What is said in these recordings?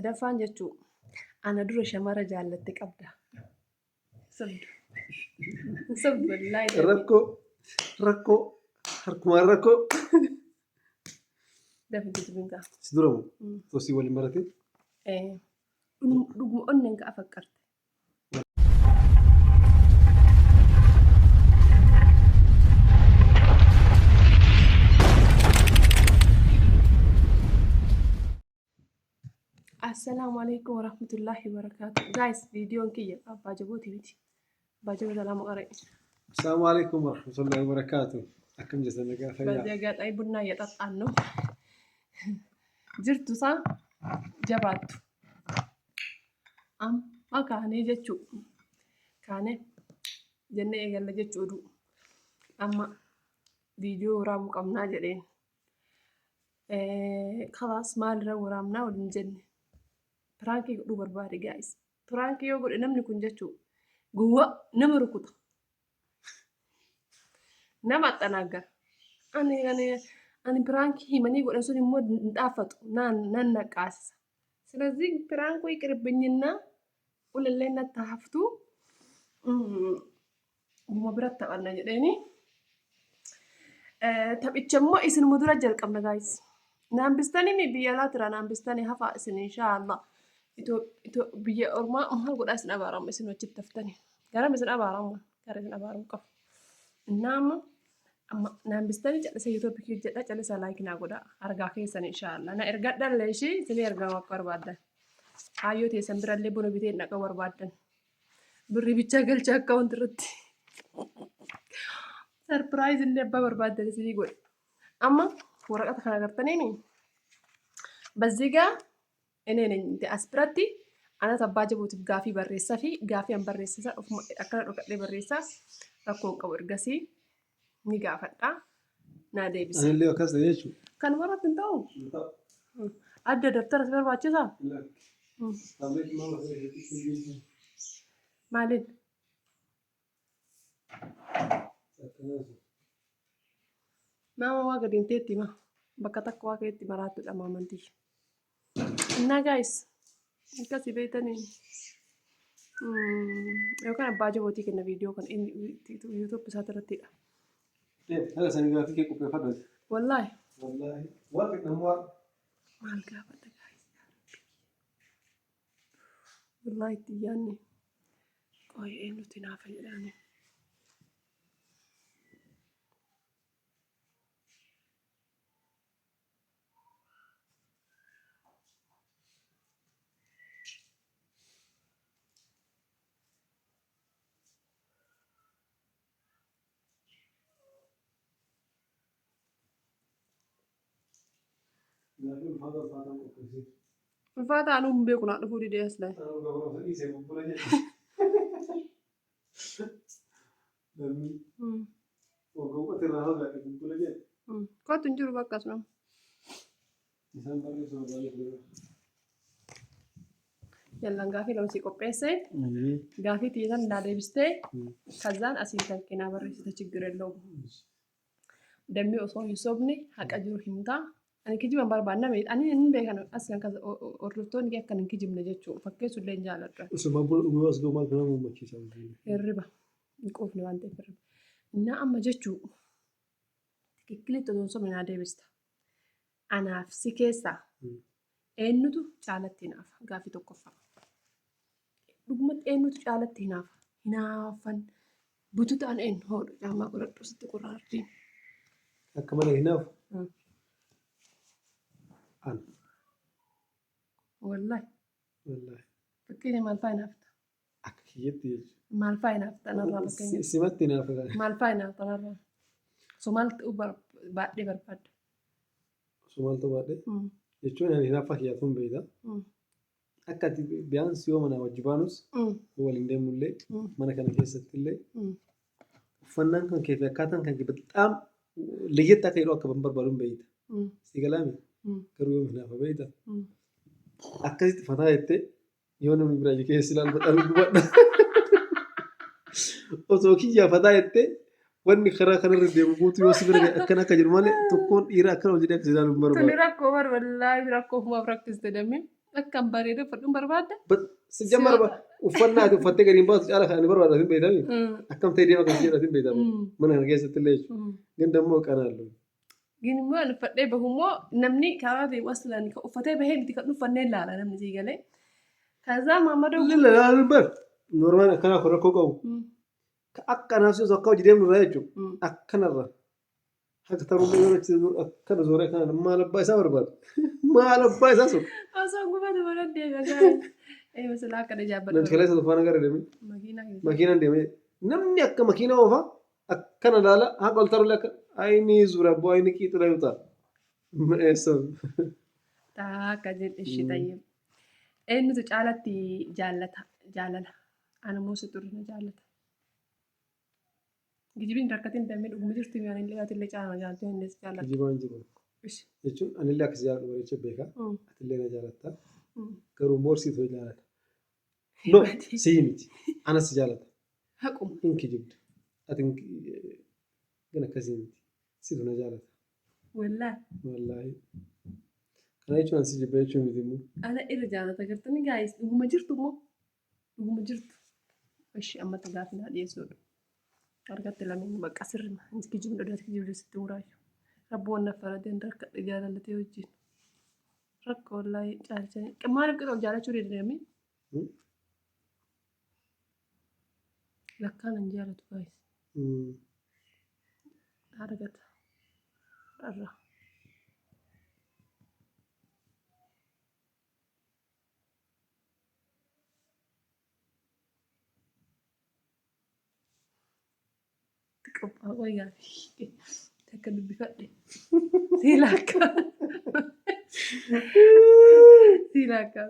Sadaffaan jechuu ana dura shamara jaallatte qabda. Sobdu. Sobdu wallaahi. Rakkoo rakkoo harkumaan rakkoo. Dafi jijjibiin kaa. Si dura moo? Osii waliin baratee? Dhuguma onneen ka afaqqarte. Assalaamu alaikum warahmatullahi wabarakatuh. Guys, viidiyoon kiyya abbaa jabooti miti. Abbaa jaboo salaama qaree. Assalaamu alaikum warahmatullahi wabarakatuh. Akkam jirtan nagaa fayyaa? Baadiyyaa gaaxaa'ii bunnaa yaxaxxaannu. Jirtu isaa jabaattu. Amma kaanee jechuu kaanee jennee eegalla jechuu oduu. Amma viidiyoo waraabuu qabnaa jedheen. Kalaas maalirra waraabnaa waliin jenne. Piraankii godhuu barbaade gaa'is. Piraankii yoo godhe namni kun jechuu gowwaa nama rukuta. Nama axxanaagara. Ani ani ani piraankii himanii godhan sun immoo hin xaaffatu naan nan naqqaasisa. ስለዚህ ፕራንኩ ይቅርብኝና ulillee natti haftu guma biratti taphanna jedheeni. Taphicha immoo isinuma dura jalqabna gaayis. Naan bistanii mi biyya alaa tira naan bistanii hafaa isin inshaallah. Biyya ormaa maal godhaa isin abaarama isin achitti haftanii. Garam isin abaarama gara isin abaaruu qabu. Innaa amma amma naan bistanii calisa yuutuubi kiyya jedha calisa laayik naa godhaa argaa keessan inshaallah. Na ergadhallee ishii isinii ergaa akka barbaaddan. Aayyoo teessan birallee buna bitee hin dhaquu barbaaddan. Birrii bichaa galcha akkaawunti irratti. Sarpiraayiz illee abbaa barbaaddan isinii godhe. Amma waraqata kana agartaniimi. Bazzigaa ineen as biratti anas abbaa jabuutiif gaafii barreessaa fi gaafii an barreessisa ofuma akkana dhokadhee barreessaa rakkoo hin qabu ergasii ni gaafadha naa deebisa. Anillee akkas ta'e jechuudha. Kan warratti hin ta'u adda dabtara si barbaachisaa? Maaliin? Nama waa gadi hin teetti hima. Bakka takka waa keetti maraattudha maamantii. Innaa gaayis akkasii beektanii yookaan abbaa jabootii kenna viidiyoo kana yuutuub isaati irrattidha. Haga sanii gaaffii kee qopheeffadhu. Wallaahi Wallaahi. Waan fedhan waan. maal gaafadha gaayis yaa rabbi. Wallaahi itti yaadne qoy eenyutti naafa jedhaani. Gaaffii ulfaataa ulfaataan qopheessee. Ulfaataa anuu hin beeku naa dhufuu didee as laay. Anuu gabaabsa dhiisee bubbula jedhe. Namni waggoota irraa fagaate bubbula jedhe. Kootu hin jiru bakka asuma. Isaan barreessuu barbaadee ture. Yallaan gaafii lama sii qopheesse. Gaafii tiyya naa deebistee kazaan asiin kan kee naa barreessite chiggir elloom. Dammii osoo hin sobne haqa jiru himtaa. Ani kijiba hin barbaanne nama ani hin beekan as kan hordoftoonni kee akkan hin kijibne jechuudha. Fakkeessu illee hin jaalladhu. Osuma buna dhuguu as ga'u maal nama muummachiisa. Hirriba hin quufne waan ta'eef hirriba. Innaa amma jechuu tikikkilitti osoo hin sobne naa deebista. Anaaf si keessaa eenyutu caalatti hinaafa? Gaaffii tokkoffaa. Dhugumatti eenyutu caalatti hinaafa? Hinaafan bututaan eenyu hoodhu caammaa godhadhu sitti qurraartiin. Akka malee hinaafu. Ana. Wallahi. Wallahi. Fakkeenya maal fa'aa hinaafta? Akka kiyyatti jechuudha. Maal fa'aa hinaafta anarraa fakkeenya? Simatti hinaafa. Maal fa'aa hinaafta anarraa? So maal ta'uu baadhee barbaadda? Osoo maal ta'uu baadhee? Jechuun ani hinaaffaa kiyyaatu hin beekta. Akka ati biyyaans yoo manaa wajji baanus yoo waliin deemnullee mana kana keessatti illee uffannaan kan kee fi akkaataan kan kee bexaam liyyetti akka jedhu akka ban barbaadu hin beekta. Si galaami garuu yoom hinaafa beekta. Akkasitti fataa jettee yoo namni biraa ija keessa ilaalu bexaam gubadha. Osoo kiyyaa fataa jettee wanni karaa kanarra deemu guutuu yoo si bira ga'e akkana akka jedhu malee tokkoon dhiiraa akkana hojii akka si ilaalu hin Tuni barbaadu. rakkoo bar wallaahi rakkoo ofumaaf rakkiste dammi. Akkam bareeda uffadhuun barbaadda? Sijjammar uffannaa ati uffattee gadi hin baatu caala kan ani barbaadu atin beektami. Akkam ta'e deema kan jedhu atin beektami. Mana kana keessatti illee jechuudha. Gin dammoo qanaallu. Gin immoo ani uffadhee bahu immoo namni karaa deemu aslaan kan uffatee bahee miti kan uffannee ilaala namni sii galee. Kazaa Maammadoo. Lilla laaluun bar. Normaal akkanaa kun rakkoo qabu. Ka akka anaaf si osoo akka hojii deemnu irraa jechuudha. Akkanarra. Haga tarullee yoo achi akkana zooree kana maal abbaa isaa barbaada? Maal abbaa isaa sun? Osoo gubatu mana deema gaa'e. Ee silaa akkana jaabbadhu. Namti kaleessa tufaana gara deemee Makiinaa keessa. makiinaan deemee namni akka makiinaa oofa akkana laala haqa ol tarullee akka ayinii zuura abboo ayinii qiixu layu ta'a. Eessa? Taakka jedhe ishee tayyee. Eenyutu caalatti jaallata jaalala? Ana moo si xurrina jaallata? Gijibin rakkatin damee dhuguma jirtu miyaan illee atillee caalama jaalatu innis jaalladha. Kijibaan jiru. Ishi. Jechuun anillee akka si jaalladhu bareechee beeka. Atillee na jaalatta. Garuu moorsiitu na jaalata. No, sii miti. Ana si jaalata. Haquma. Hin kijibdu. Ati gan akkasii miti. Situ na jaalata. Wallaahi. Wallaahi. Kana jechuun ani si jibba jechuu miti immoo. Ana irra jaalata gartanii gaayis dhuguma jirtu immoo dhuguma jirtu. Ishi ammatti gaaffii naa dhiyeessuudha. Argatte lameen bakka sirrima. Inti kijibni odaati kijibni sitti muraayu. Rabbi waan na faradeen rakkadhe jaalallatee wajjin. Rakko wallaahi caalchanii. Maaliif qixa ol jaalachuu danda'ame? Lakkaan hin jaalatu gaayis. Argata. Irra. Qophaa qoy gaaffii takka dubbifadhe. Sii laakka. Sii laakka.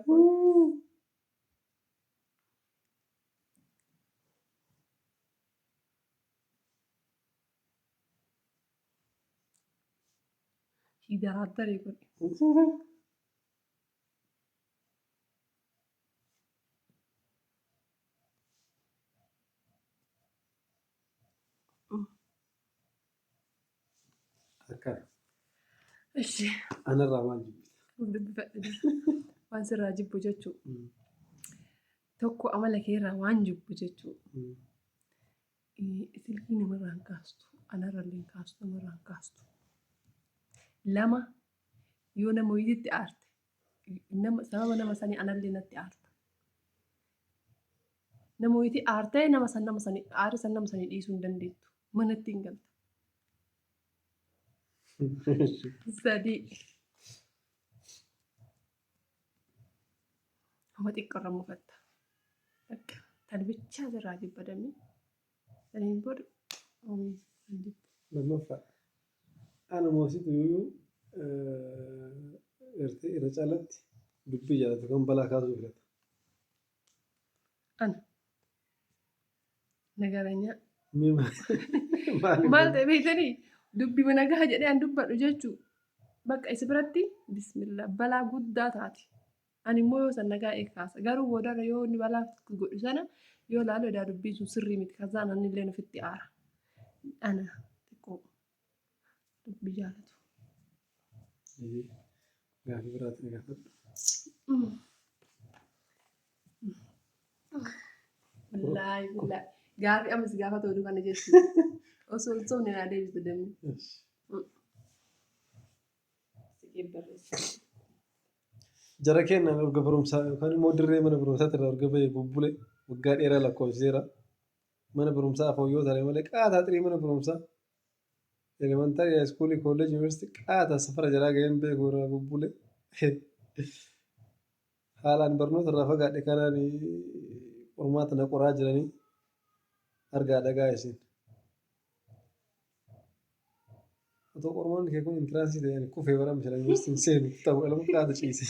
Hidaraattarii godhe. Akkana. Ishi. Anarraa maal jibbita? Dubbifadhe dura. Waan sirraa jibbu jechuu. Tokko amala keerraa waan jibbu jechuu. Silkii namarraa hin kaastu. Anarrallee hin kaastu namarraa hin kaastu. Lama yoo nama wayiitti aarte nama sababa nama sanii anallee natti aarta. Nama wayiitti aartee nama san nama sanii aara san nama sanii dhiisuu hin dandeettu. Manatti hin galta. Sadii. Homa xiqqoorra mufatta. Bakka tan bichaa sirraa jibbadamee. Saniin booda hoomii hin jibbu. Lammaffaa ana moositu iyyuu gartee irra caalatti dubbii jaalatu kan balaa kaasuu filata. Ana nagaranyaa. Mee maaliif? Maal ta'e beektanii dubbii nagaa jedhee an dubbadhu jechuu bakka isa biratti bismillah balaa guddaa taati. Ani immoo yoo san nagaa eegkaasa. Garuu boodarra yoo inni balaa godhu sana yoo laalu edaa dubbiin sun sirrii miti. Kazaan ani illee ofitti aara. Ana xiqqoo dubbii jaalatu. Gaafii biraatti na gaafadhu. Wallaahi billaahi. Gaafii amma si gaafatu oduu kana jechuudha. Osoo hin sobne naa deebiste dammi. Siqee barreessa. Jara keenyaan erga barumsaa yookaan immoo dirree mana barumsaatti irraa erga bahee bubbule waggaa dheeraa lakkoofsiseera. Mana barumsaa afooyyoo tare malee qaataa xirii mana barumsaa elementarii haayiskuulii kolleejii yuunivarsiitii qaataa safara jalaa gaheen beeku irraa bubbule. Haalaan barnoota irraa fagaadhe kanaan qormaata na qoraa jiranii argaa dhagaa isin. Otoo qormaanni kee kun intiraansii ta'e ani kufee bara misala yuunivarsiitiin seenu kutaa 12 qaata ciise.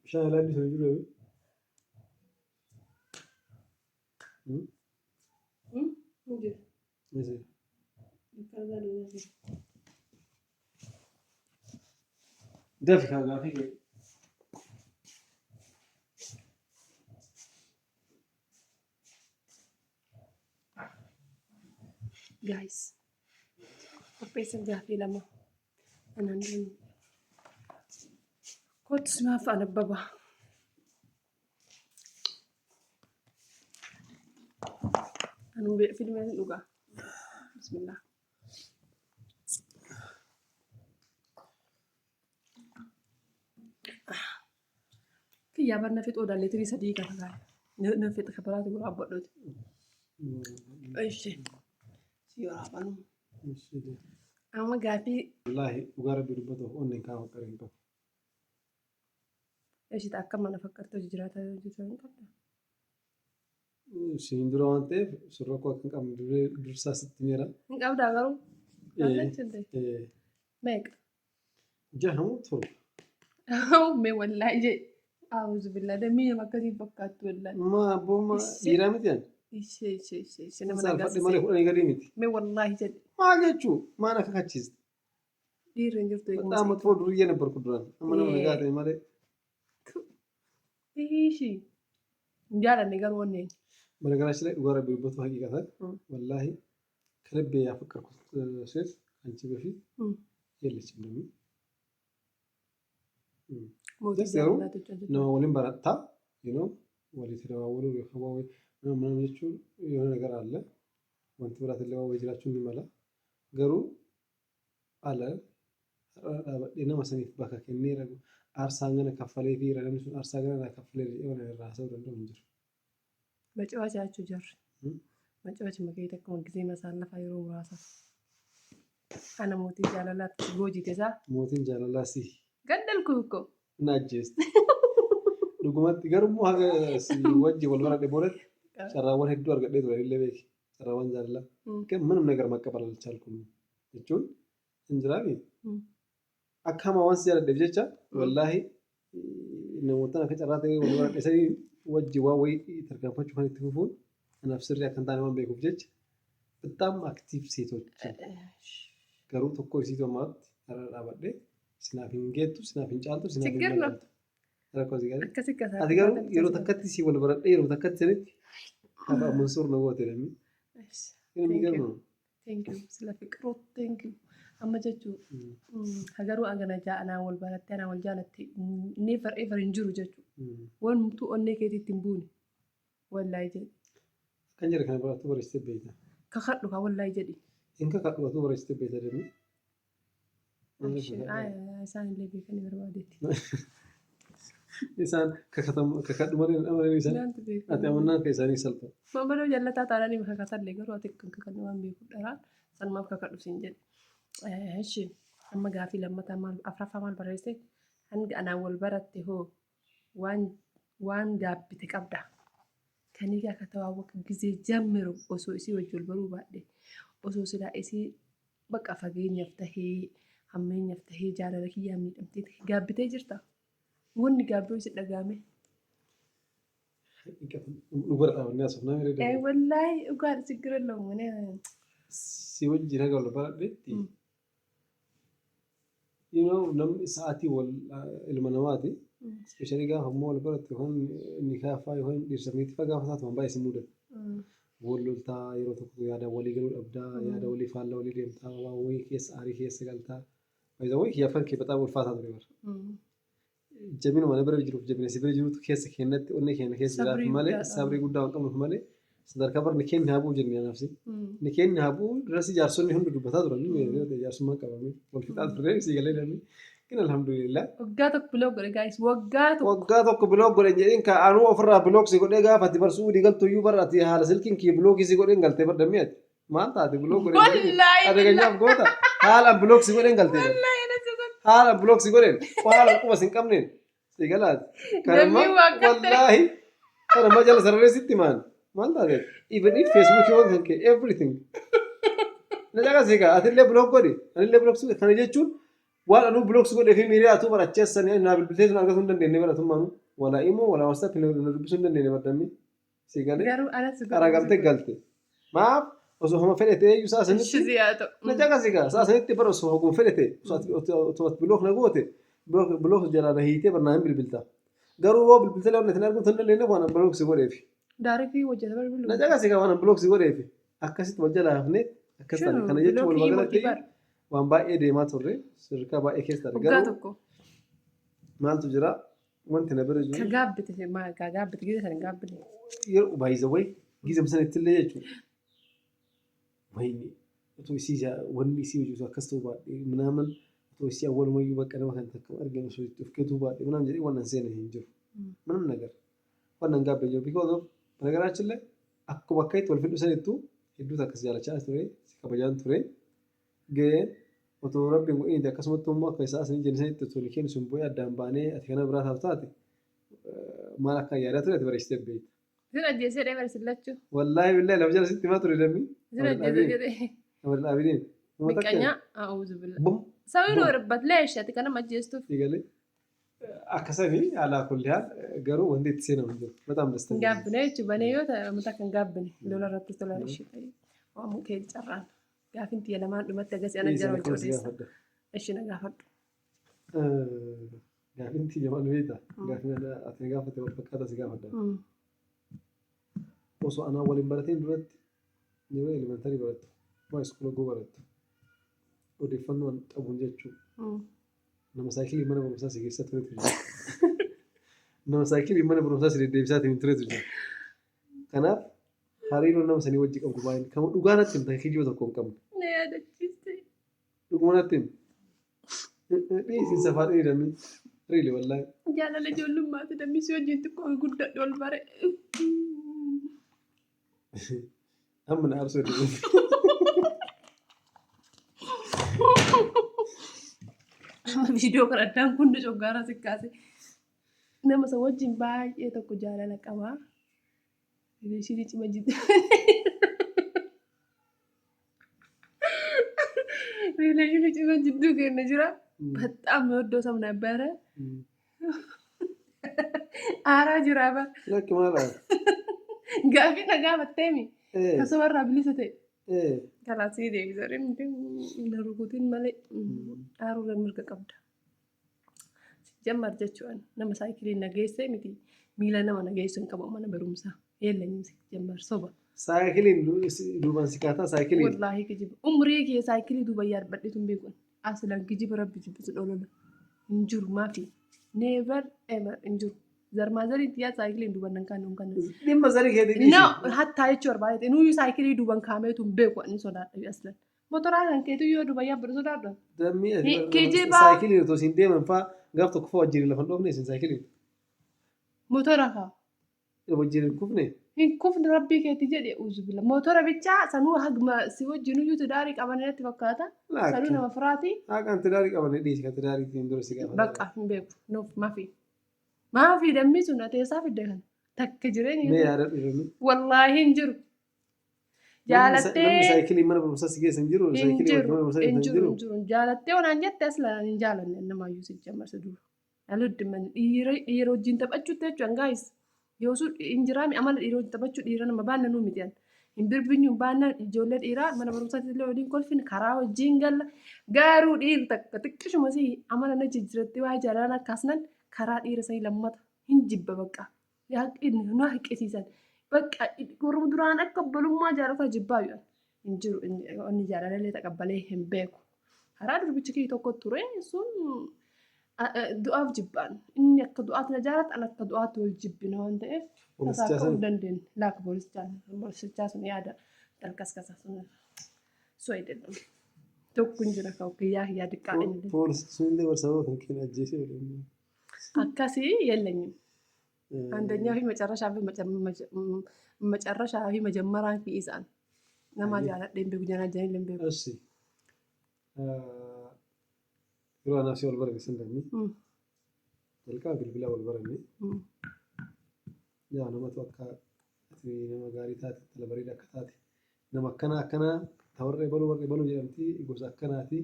Bishaan ilaalli sun jiru. Hin jiru. Ni Dukkaana deemaa jira. Dafi kaa gaafii kee. Guys. Qopheessan gaafii lama. Anaan deemu. Kootu simaaf anabbaba. Anuu filmeen dhugaa. Bismillah. Kiyyaa bar na fixuu dha liitirii 3 kana gaara. Na fixa kabaraati waraabadhuuti. Ishi. Si waraabanu. Amma gaafii Wallaahi dhugaa rabbi dubbatuuf onneen kaan fakkare hin qabu. Ishi akka mana fakkartu hojii jiraata hojjetu hin qabda. Siin dura waan ta'eef sun rakkoo akka hin qabne dursaa sitti himeera. Hin qabdaa garuu. Meeqa? Jaha moo torba? Mee wallaahi jee. A'uuzu billaa dammii nama akkasii fakkaattu wallaahi. Maa abboo maa dhiiraa miti ani. Ishee ishee ishee ishee nama Saalfadhe nagaasisee. malee 10 gadii miti. Mee wallaahi jedhe. Maal jechuu? Maan akka kachiiste? Dhiirri hin jirtu eegumsa. Bexaam matfoo duriyyee ነበርኩ duraan. Amma nama nagaa ta'e malee. Ishii. Hin jaalanne garuu onneen. በነገራችን ላይ dhugaa rabbi dubbatu ሀቂቀተን ወላሂ ከልቤ ያፈቀርኩት ሴት አንቺ በፊት የለችም። ደግሞ Mootii Just garuu jaalalaatu jechuudha. nama waliin barattaa walii ተደዋወሉ yookaan ምናምን jechuun የሆነ ነገር አለ wanti biraatillee waa wayii jiraachuun ni mala garuu ala har'a dhaabadhee nama saniif bakka kennee aarsaa gana kaffalee fi namni sun aarsaa gana naa kaffalee jedhee waan irraa haasa'uu danda'u hin jiru. Macaacha jechuu jarri. Macaacha makee akkuma gisee masaan yeroo muraasa. Ana mootii jaalalaatti goojite isaa. Mootiin jaalalaa si Gaddalku ko. na ajjeeste. Dhugumatti garuu immoo haga si wajji wal baradhe boodatti carraawwan hedduu argadhee ture illee beeki. Carraawwan jaalalaa. ግን ምንም ነገር መቀበል አልቻልኩም jechuun hin jiraami. Akka hamaa waan si jaaladheef jecha wallaahi namootaan akka carraa ta'ee wal baradhe sanii wajji waan wayii tarkaanfachuu kan itti fufuun anaaf sirrii akka hin taane waan beekuuf jecha በጣም active ሴቶች garuu tokko isiitu ammaatti har'a dhaabadhee sinaaf hin geettu, sinaaf hin caaltu, sinaaf hin Chiggir no. madaaltu. Rakkoo si galee. Akkasi akkasaa. Ati garuu yeroo takkatti si wal baradhee yeroo takkatti sanitti tapha Mansuur na goote namni. Thank you. የሚገርም ነው። Thank you. ስለ ፍቅሩ thank you. Amma jechuu garuu agana anaa wal barattee anaa wal jaalatte never ever hin jiru jechuudha. Wanumtuu onnee keetiitti hin buune. Wallaahi jedhi. Kan jedhe kana biraattuu barreessitee beekta. Kakadhu kaa wallaahi jedhi. Hin kakadhu atuu barreessitee beekta deemni. Isaan illee beekanii barbaadetti. Isaan kakadhu malee hin amanan isaan. Naantu beeku. Ati amannaan kan isaanii salpha. Mammadoo jallataa taanaan hima kakatallee garuu ati kan kakadhu waan beekuuf dharaan sanumaaf kakadhu siin jedhe. Ishi amma gaafii lammataa maal afraffaa maal barreesse hanga anaan wal baratte hoo waan gaabbite qabda. Kanii gaa ከተዋወቅ ጊዜ ጀምሮ osoo isii wajji wal baruu baadhe osoo silaa isii bakka fageenyaaf tahee hammeenyaaf tahee jaalala kiyyaa miidhamtee tahee gaabbitee jirta. Wanni gaabbee si dhagaame. Dhugaa dhaabannee haasofnaa miidhagina. Wallaahi dhugaadha ችግር የለውም እኔ Si wajjin haga wal baradhetti namni sa'aatii wal ilma namaati. Especially gaafa immoo wal barattu yookaan nikaafaa yookaan dhiirsa niitifaa gaafa taatu waan baay'ee si mudata. Wal loltaa yeroo tokko yaada walii galuu dhabdaa, yaada walii faallaa walii deemtaa, waan wayii keessa aarii keessa galtaa. Wayii kiyyaafan kee በጣም ulfaataa ture bara. Jabinuma na bira jiruuf jabina si bira jirutu keessa keenyatti onnee keenya keessa jiraatu malee sabrii guddaa waan qabnuuf malee sadarkaa bara ni keenya haa bu'u jennee anaafsi. Ni keenya haa bu'u duras jaarsonni hundi dubbataa turan jaarsummaan qabamee wal fixaa turre si galee namni. ግን alhamdulillah. Waggaa tokko block godhe guys waggaa tokko. Waggaa tokko block godhe jedheen ka anuu ofirraa block si godhee gaafa ati barsuu galtu iyyuu bara ati haala silkiin kiyya block si godheen galtee bar dammee ati. Maal taate block godheen jedheen. Wallaahi Adaganyyaaf goota haala block si godheen galtee bar. Haala block si godheen haala quba si hin qabneen si galaati. Kanamma Dammii waan gattee. wallaahi kanamma jala sarareessitti maal maal taate even if Facebook waan kan kee everything. Na caqasii kaa atillee block godhi anillee block si godhe kana jechuun waan anuu block si godhee fi miidiyaa atuu baracheessanii naa bilbiltee sun argachuu hin dandeenye baratummaanu wala imo wala WhatsApp na dubbisuu hin dandeenye bardammi si galee Garuu anas garagaltee galte maaf osoo homa fedhe ta'e iyyuu sa'a sanitti Ishii haa ta'u. na caqasii kaa sa'a sanitti bara osoo hogum fedhe ta'e osoo ati block na goote block jalaa na hiitee barnaa hin bilbilta garuu yoo bilbiltee waan itti arguu hin dandeenye waan block si godheefi Daarikii hojjeta na bilbilu. caqasii kaa waan block si godheefi akkasitti wal jalaa hafnee akkas taane kana jechuun walumaa galatti Waan baay'ee deemaa turre, sadarkaa baay'ee keessa turre. Waggaa Garuu tokko. maaltu jira, wanti na bira Ka jiru gaabbite ka gaabbite gisa sana gaabbite. Yeroo baay'isa wayi gizam sanitti illee jechuudha. Wayini otoo isii wanni isii hojjetu akkas ta'uu baadhee minaaman, otoo isii awwalumayyuu bakka nama kan takka arginu osoo itti of keetuu baadhee minaaman jedhee waan an seene hin jiru. ምንም ነገር wannan gaabbe jiru because of በነገራችን ላይ akkuma akka itti wal fidhu sanittu hedduutu akkas jaalachaa ture, si kabajaan ture. Ga'een otoo rabbiin godhiniiti, akkasumatti immoo akka isaa isin jenne sanitti otoo keenya sun bu'ee addaan baanee ati kana biraa taatu taate, maal akka yaadaa ture ati bareechitee beekta. Isin ajjeesee dheebar isin lachuu. Wallaahi billahi lafa jala sitti himaa ture dammi. Isin ajjeesee jedhee. Amal dhaabiniin. Miqqanyaa a'uuzu billah. Bum. Sababni warabbat leesh ati kana ajjeestuuf. Egalee akkasanii alaa kulli haal garuu wanti itti seenamu hin jiru. በጣም ደስተኛ Hin gaabbine jechuun banee yoo ta'e uummata akka hin gaabbine lola irratti tola ishee ta'e waan mukkeen carraan gaafin tiyya lamaan dhumatti agasii ana jara wajji odeessa. Ishee na gaafadhu. Gaafin tiyya maal beektaa? Gaafin ati na gaafatte wal fakkaata si gaafadha. Osoo anaa waliin barateen duratti, yeroo elementary barattu, waa school goo barattu, odeeffannoo an qabuun jechuudha. Nama saayikilii mana barumsaa si keessa turetu jira. Nama saayikilii mana barumsaa si deddeebisaatiin turetu jira. Kanaaf hariiroo nama sanii wajji qabdu baay'een kan dhugaa natti himta, kijiba tokko hin qabne. Na yaadachiiste. Dhuguma natti himi. Dhiisiin safaa dhiiramii. Really, wallaahi. Jaalala ijoollummaati dammi si wajjin xiqqoo guddadhu ol bare. Amma na aarsuu hedduu. Amma viidiyoo kana addaan kun coggaara si kaase. Nama isa wajjin baay'ee tokko jaalala qaba. Relation cima jiddu. Relation cima jidduu keenya jira. በጣም የምወደው ሰው ነበረ። Aaraa jira bara. Lakki, maal aara? Gaaffii na gaafatteemi. Kasuma irraa bilisa ta'e. Kalaasii deebisanii na rukutiin malee aaruu mirga qabda. Jammar jechuun nama saayikilii na geesse miti, miila nama na geessu hin qabu mana barumsaa. Yeellanyum jammar soba. Saayikiliin duubaan si kaataa saayikiliin. Wallaahi kijiba. Umrii kee saayikilii duuba yaadbadheetu hin beeku. Aslan kijiba rabbi jibbisu dholola. Hin jiru maafi. Never ever hin jiru. Zarmaa zarii tiyyaa saayikiliin duuban nan kaane hin kanne. Dhimma zarii keetii dhiisi. No, hattaa jechuu barbaade. Nuyi saayikilii duuban kaameetu hin beeku, ani sodaadha aslan. Motoraa kan keetu yoo duuba yaabbatu sodaadha. Dammi Kijiba. Saayikiliin otoo isin deeman faa gaaf tokko faa wajjin lafa hin dhoofne isin saayikiliin. Motora kaa. Wajjin hin kufne. Hin kufne rabbii keetti jedhe uzubila. Motora bichaa sanuu hagma si wajjin iyyuu tidaarii qaban natti fakkaata. Sanuu nama firaati. Haa, tidaarii qaban dhiisi, kan tidaariitiin dura si gaafata. Bakka hin beeku. Nuuf maafi. Maafi dammi sun ati eessaa fidde kana? Takka jireenya. Mee yaadadhu dammi. Wallaahi hin jiru. Jaalattee. Namni saayikilii mana barumsaa si geessa hin jiru. Hin Saayikilii jiru. mana barumsaa Hin hin jiru. jiru. Hin jiru. Jaalattee onaan jette aslaan hin jaalanne namaayyuu si jammarsa dura. Dhaloonni man dhiira dhiira wajjin taphachuutti jechuun gaayis. Yoo sun hin jiraami amala dhiira wajjin taphachuu dhiira nama baanna nuu miti. Hin birbinyu hin baanna, ijoollee dhiiraa mana barumsaatti illee waliin kolfin karaa wajjin galla. Garuu dhiirri takka xiqqishuma si amala na jijjiiratti waa'ee jaalala akkasnan karaa dhiira sanii lammata hin jibba bakka. Nu haqqisiisan. Bakka warra duraan akka obbolummaa jaalata jibbaa yoo hin jiru, inni jaalala illee taqabbalee hin beeku. Karaa durbichi kiyya tokko ture sun du'aaf jibbaan inni akka du'aatti na jaalata, an akka du'aatti wal jibbina waan ta'eef Poolisichaa tasaa ka'uu sana. hin dandeenye. Laaka poolisichaa sun yaada dalkaskasa sun so አይደለም tokko hin jira kan kiyyaa kiyyaa diqqaa inni. Poolisichi sun illee sababa kan keenya ajjeesee. Akkasii የለኝም። አንደኛ fi መጨረሻ fi መጨረሻ fi መጀመሪያን fi isaan nama jaaladhee hin beeku, janaa janillee hin beeku. እሺ yeroo anaaf si wal barame san dammi jalqaba bilbilaa wal baranne, yaa namatu akka ati nama gaarii taate, intala bareeda akka taate, nama akkana akkanaa ta warra ebaluu warra ebaluu jedhamti, gosa akkanaati,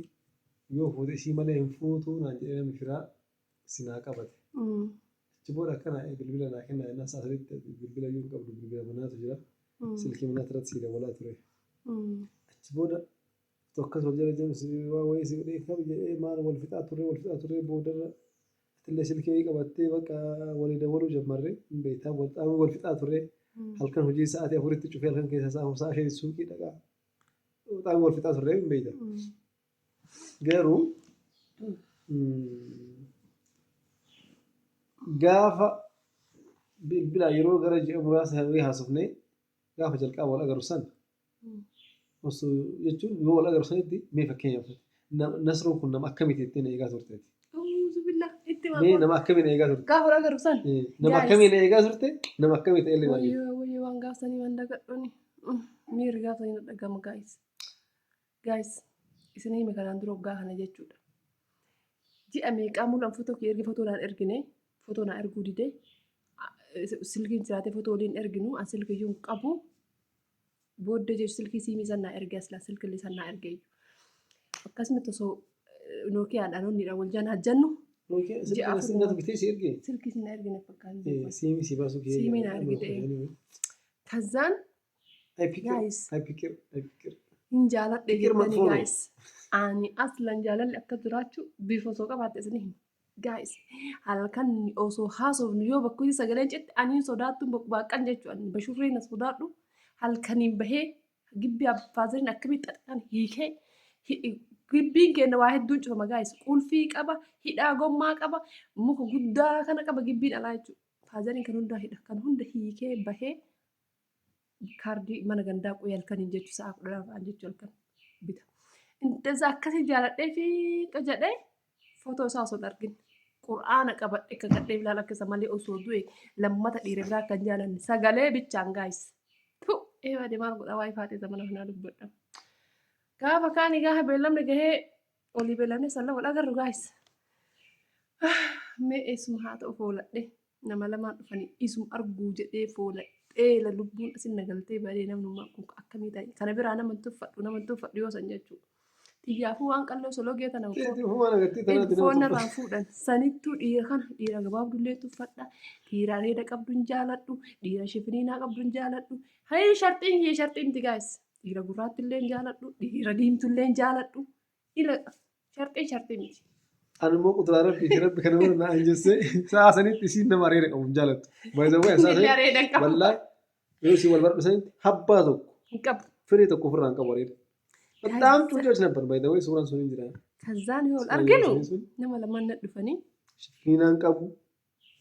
yoo fuute isii malee hin fuutu naan jedhee namni firaa si naa qabate. Achi booda akkana bilbila naa kennaa jennaan, sa'a sadiitti bilbila iyyuu hin qabdu, bilbila manaatu jira. Silkii manaatu irratti sii dawwalaa ture. Achi booda tokkas wal jala deemsi waa wayii si godhee kam jedhee maal wal fixaa turre, wal fixaa turre, boodarra atillee silkii wayii qabattee bakka walii dawwaluu jammarre, hin beektaa, wal xaamuu wal fixaa turre, halkan hojii sa'aatii 4tti cufee halkan keessa sa'a 4 sa'a 5 suuqii dhaqaa xaamuu wal fixaa turre, hin beektaa. Garuu gaafa bilbila yeroo gara ji'a muraasa wayii haasofnee gaafa jalqaba wal agarru san osoo jechuun yoo wal agarru sanitti mee fakkeenyaaf Nasruun kun nama akkamiiti jettee na eegaa turteeti? Auzu billah itti Mee nama akkamii na eegaa turte? Gaafa wal agarru san. Nama Guys. akkamii na eegaa turte? Nama akkamii ta'e illee na eegaa? Wayyoo wayyoo, waan gaafsanii waan dagadhuuni. Miirri gaafsanii na dhagama, guys. Guys, isin hime kanaan dura waggaa kana jechuudha. Ji'a meeqaa mul'an footoo kee ergi, footoo naan ergine, footoo naa erguu dide. Silkiin jiraate footoo waliin erginu, an silkii iyyuu hin qabu. Booddee jechuun silkii siimii san naa erge, asla silkillee san naa erge iyyuu. Akkasumatti osoo Nookiyaadhaan onnidha wal janaa jennu ji'a afur Silkii natu bitee si ergee? Silkii sin ergine fakkaata. Siimii si baasuu kiyya. Siimii na ergite. Kazaan guys. I picture, I picture. Hin jaaladhe Fikir jettanii matfuu ነው. Guys. Ani aslan jaalalli akka jiraachuu bifa osoo qabaatte isin himu. Guys, halkan osoo haasofnu yoo bakka hojii sagaleen citte ani sodaattu baqqan jechuudha. Ani bashurree na sodaadhu halkaniin bahee gibbii abbaazariin akkamitti xaxxan hiikee gibbiin keenya waa hedduun cufama, guys. Qulfii qaba, hidhaa gommaa qaba, muka guddaa kana qaba gibbiin alaa jechuudha. Faazariin kan hundaa hidha. Kan hunda hiikee bahee kaardii mana gandaa qo'ee halkaniin jechuun sa'a 12 ta'an jechuun halkan bita. Intaza akkasii jaaladhee fi jedhee footoo isaa osoo hin argin qur'aana qabadhe kakadhee ilaala akka isa malee osoo du'e lammata dhiira biraa kan jaalanne sagalee bichaan, guys. Tu eewa maal godha, waa'ee faatee zamana kanaa dubbadha. Gaafa kaani gaafa beellamni gahee olii beellamni salla wal agarru, guys. Mee eessuma haa ta'u fooladhe nama lamaan dhufanii isuma arguu jedhee fooladhee la lubbuun asin nagaltee badee namnummaa kun akkamii ta'e kana biraa nama hin tuffadhu, nama hin tuffadhu yoo san jechuudha. Xiyyaafuu waan qalloo sologee tana Keetii ofumaan agartee tanaatti nama foon tuffata. irraa fuudhan sanittuu dhiira kana dhiira gabaabdullee tuffadha, dhiira areeda qabdu hin jaaladhu, dhiira shifiniinaa qabdu hin jaaladhu. Hayi, sharxiin kiyya sharxii miti, guys. Dhiira gurraattillee hin jaaladhu, dhiira diimtullee hin jaaladhu. Ila sharxiin sharxii miti. Ani immoo quduraa rabbii fi rabbi kana mana na anjessee sa'a sanitti isiin nama areeda qabu hin jaalattu. By the way, sa'a Inni sanitti areeda hin qabu. Wallaahi yeroo isin wal baradhu sanitti habbaa tokko Hin qabu. Firii tokko ofirraa hin qabu areeda. በጣም ጩጮች ነበር። By the way, suuraan sun hin jira. Kazaan yoo ol Suuraan arginu yeroo sun nama lamaan na dhufanii shifiniinaan qabu,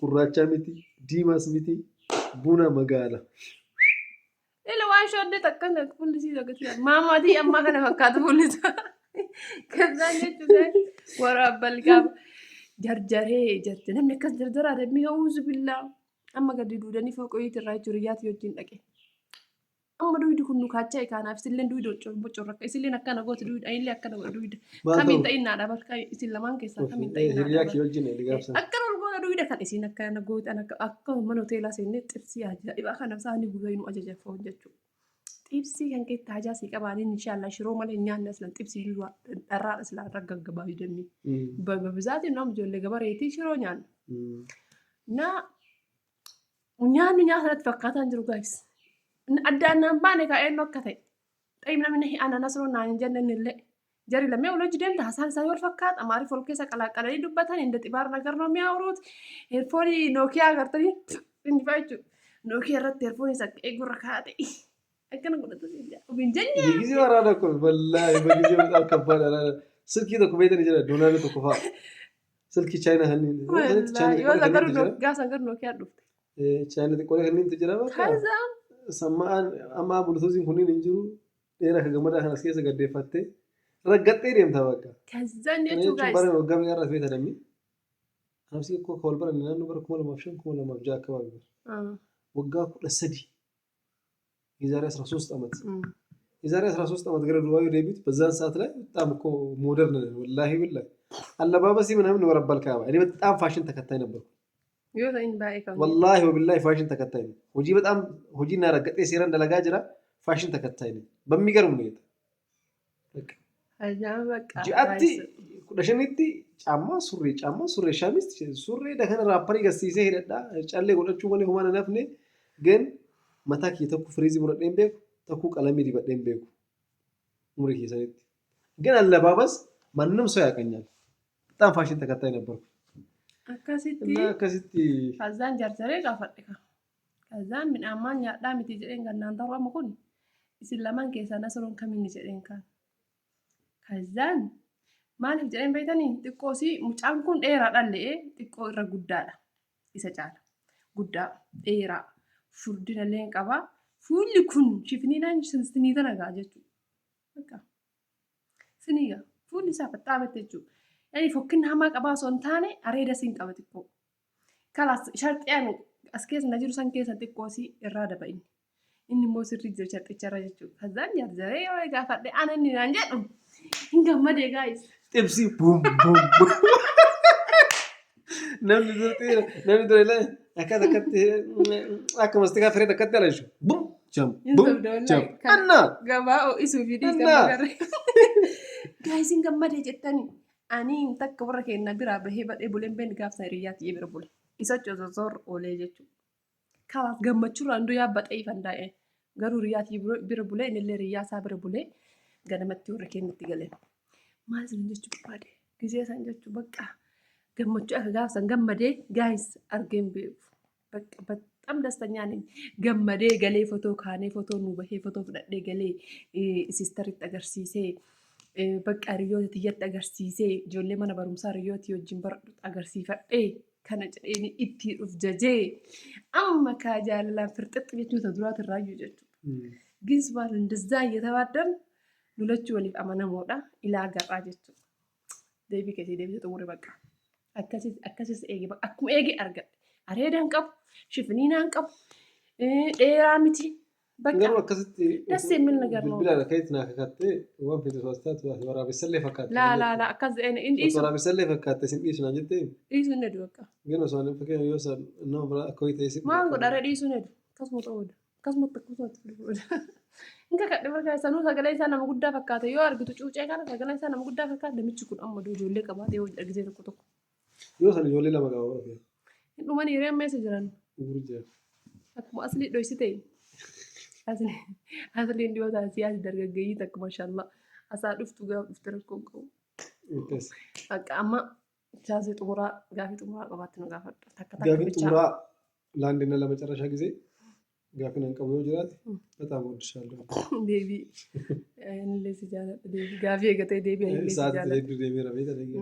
gurraachaa miti, diimaas miti, buna magaala. Ila waan shoddee takka fuulli isii agarsiisa. Maamaatii ammaa kana fakkaatu fuulli isaa. Kazaan jechuun waraabbal gaafa jarjaree jarte namni akkas jarjaraa deemee auzu billaa amma gadi duudanii fooqoyiitti irraa jechuun riyyaatti wajjin dhaqe. Amma duydi kun nu kaachaa kaanaaf isilleen duyda bocorrakka isilleen akkana gooti duyda anillee akkana godha duyda. Maal Kamiin ta'u? ta'in naadha barka isin lamaan keessaa kamiin ta'in naadha Hiriyaa bar. kee wajjin gaafsan. Akkana ol goona duyda kan isin akkana gooti an akka akka mana hoteelaa seennee xibsii ajaa'ibaa kana isaanii guyyaa nu ajaja foon jechuudha. Xibsii kan keetti hajaa sii qabaaniin inshaallah shiroo malee hin nyaanne aslan xibsii dharraa aslan raggagabaa jennee. Babizaatiin nama ijoollee gabareetii shiroo nyaanna. Na nyaanni nyaata natti fakkaataa jiru, guys. Addaan naan baane kaa eenyu akka ta'e. Xayyib namni ana Nasroo naan hin jenne illee. Jari lamee wal hojii deemta haasaan isaanii wal fakkaata. Amaariif wal keessa qalaqqalanii dubbatan inda xibaar nagar ነው የሚያወሩት. Heerfoonii Nookiyaa agartanii inni fa'aa jechuudha. Nookiyaa irratti heerfoonii saqqee gurra kaa'ate. Akkana godhatu hin jenne. በጊዜው አራዳ እኮ ነው። ወላሂ በጊዜው በጣም ከባድ አራዳ። Silkii tokko beektan jira doolaarri tokko fa'a. Silkii chaayinaa kanneen Yoo san garuu gaafa san garuu Nookiyaa dhufte. Chaayinaa xiqqoolee kanneentu jira bakka. Kaza Sammaan amma bluetoothiin kunniin hin jiru. Dheeraa kan gammadaa kanas keessa gaddeeffattee raggattee deemta bakka. Kazaan Kana jechuun jechuun guys. bara waggaa meeqa irraa beektan namni? Anamsi koo wal baranne naannoo bara 2005, 2006 አካባቢ ነው። Waggaa 13, የዛሬ 13 ዓመት፣ የዛሬ 13 ዓመት ገረ ዱባይ deebitu በዛን ሰዓት ላይ በጣም እኮ modern ነን። ወላሂ ብላሂ አለባበሴ ምናምን ወረባል ካባ እኔ በጣም ፋሽን ተከታይ ነበርኩ። Yoo ta'in baay'ee kan. ወላሂ ወቢላሂ ፋሽን ተከታይ ነኝ። hojii በጣም hojii እና ረገጤ seeran dalagaa jira ፋሽን ተከታይ ነኝ በሚገርም ሁኔታ። በቃ Kazaan bakka. Ji'aatti 15tti ጫማ ሱሪ ጫማ ሱሪ ሸሚዝ ሱሪ dakana raapparii garsiisee hidhadhaa callee godhachuu malee homaa hin hafne ግን mataa kiyya tokko firiizii mudhadhee hin beeku, tokko qalamii dibadhee hin beeku umurii keessanitti. ግን አለባበስ ማንም ሰው ያውቀኛል። በጣም ፋሽን ተከታይ ነበርኩ Akkasitti. እና akkasitti Kazaan jarjaree gaafadhe ka. Kazaan midhaan maal nyaadhaa miti jedheen gannaan ta'uu amma kun isin lamaan keessaa Nasroon kamiini jedheen kaan. Kazaan Maaliif jedheen beektanii xiqqoosii mucaan kun dheeraadhaan le'ee xiqqoo irra guddaadha. Isa caala. Guddaa dheeraa furdina illee hin qaba. Fuulli kun shifniinaan sinii tana gaa jechuudha. Bakka sinii gaa fuulli isaa faxxaamette jechuudha. Yani fokkinna hamaa qabaa osoo hin taane areeda siin qaba xiqqoo. Kalaas sharxiyaan as keessa na jiru san keessa xiqqoosii irraa daba inni. Inni immoo sirrii jira sharxicharra jechuudha. Kazaan jarjaree yoo gaafadhe ana inni naan jedhu hin gammadee gaayis. Xibsii bum bum bum. Namni dura namni dura illee akkas akkatti akka mastikaa firee akkatti alashu. Bum jam Hin bum sobda wallahi. jam. Annaa. Gabaa ho'isuu fi dhiisan Annaa. magarre. Gaayis hin gammadee jettanii. Ani takka warra keenya biraa bahee badhee buleen been gaafsa hiriyyaa tiyyee bira bule. Isa cozozoor oolee jechuudha. Kalaas gammachuurraa hunduu yaabbaxee ifan daa'e. Garuu hiriyyaa tiyyee bira bulee innillee hiriyyaa isaa bira bulee ganamatti warra keenyatti galee. Maal isin jechuu barbaade? Gizee san jechuu bakka gammachuu akka gaafsan gammadee gaayis argeen beeku. Bakka በጣም ደስተኛ ነኝ. Gammadee galee fotoo kaanee fotoo nu bahee fotoo fudhadhee galee sisteritti agarsiisee bakka hiriyoota tiyyatti agarsiisee ijoollee mana barumsaa hiriyoota wajjin baradhu agarsiifadhee kana jedheen itti dhuf jajee amma kaa jaalalaan firxixxi jechuu ta duraati irraayyuu jechuudha. ግን ስባል እንደዛ እየተባደን lulachuu waliif amanamoodha ilaa gar'aa jechuudha. Deebii keessi deebisee xumure bakka. Akkasis akkasis eege bakka akkuma eege argadhe. Areeda hin qabu, shifniinaa hin qabu, dheeraa miti. Bakka Garuu akkasitti ደስ የሚል ነገር ነው። bilbilaan akkasitti naa kakattee waan feete osoo as taatu waraabessallee fakkaatti. Laa laa laa akkas inni dhiisu Waraabessallee fakkaatte isin dhiisu naan jettee dhiisu hin hedu bakka. Gan osoo ani fakkeenya yoo isaan nama biraa akka wayii ta'e si Maal godharee dhiisuu hin hedu. Akkasuma ta'uudha. Akkasumatti akkasumatti fudhuudha. Hin kakadhe barkaa sanuu sagalee isaa nama guddaa fakkaata yoo argitu cuucee kana sagalee isaa nama guddaa fakkaata namichi kun amma ijoollee qabaatee yoo argite tokko tokko. Yoo san ijoollee lama qaba bara Hin dhumanii hiree amma eessa jiran? Uguru jira. Akkuma aslii dhoysite. Asliin dhiyoo taate siyaasi dargaggeeyyii takka mashallah. Asaa dhuftu gaafa dhufte rakkoo hin qabu. Akkas. Akka amma chaasii xumuraa gaafii xumuraa qabaatti nu gaafadhu. Takka takka Gaafiin bichaa. xumuraa ለአንድና ለመጨረሻ ጊዜ gaafiin an qabu yoo jiraate በጣም እወድሻለሁ። Deebii. Anillee si jaaladha deebii. Gaafii eegatee deebii anillee si Sa'aatii jaaladha. hedduu deemeera beektaa deebii.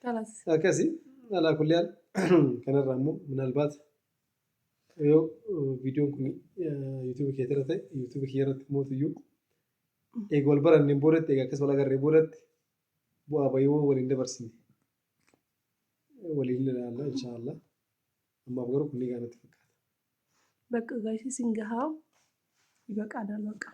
Kalas. Akkasii alaa kulli haal kanarraa immoo ምናልባት yoo viidiyoon kun yuutuubii kee irra ta'e yuutuubii kee irratti mootiyyuu eega wal baranneen boodatti eega akkas wal agarree boodatti bu'aa bayii waliin dabarsine waliin ilaalla inshaallah. Ammaaf garuu kun ni gaanatti fakkaata. Bakka gaafii sin gahaa. ይበቃናል በቃ።